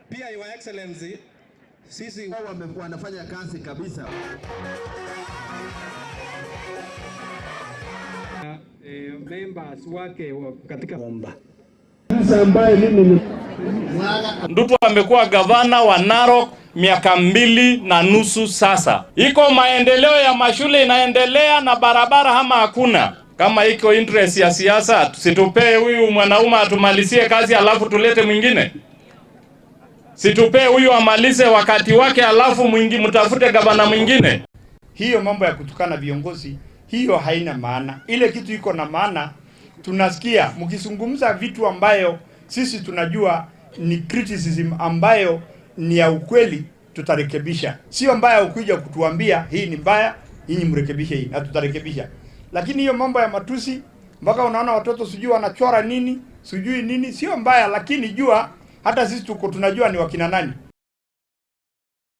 Pia, Your Excellency, sisi Wao wanafanya kazi kabisa. Members wake katika Sasa ambaye mimi ni Ndutu amekuwa gavana wa Narok miaka 2.5 sasa. Iko maendeleo ya mashule inaendelea na barabara ama hakuna? Kama iko interest ya siasa, situpee huyu mwanaume atumalizie kazi alafu tulete mwingine. Situpee huyu amalize wakati wake alafu mwingi mtafute gavana mwingine. Hiyo mambo ya kutukana viongozi hiyo haina maana. Ile kitu iko na maana, tunasikia mkizungumza vitu ambayo sisi tunajua ni criticism ambayo ni ya ukweli, tutarekebisha. Sio mbaya ukija kutuambia hii ni mbaya, nyinyi mrekebishe hii na tutarekebisha. Lakini hiyo mambo ya matusi mpaka unaona watoto sijui wanachora nini sijui nini, sio mbaya, lakini jua hata sisi tuko tunajua ni wakina nani.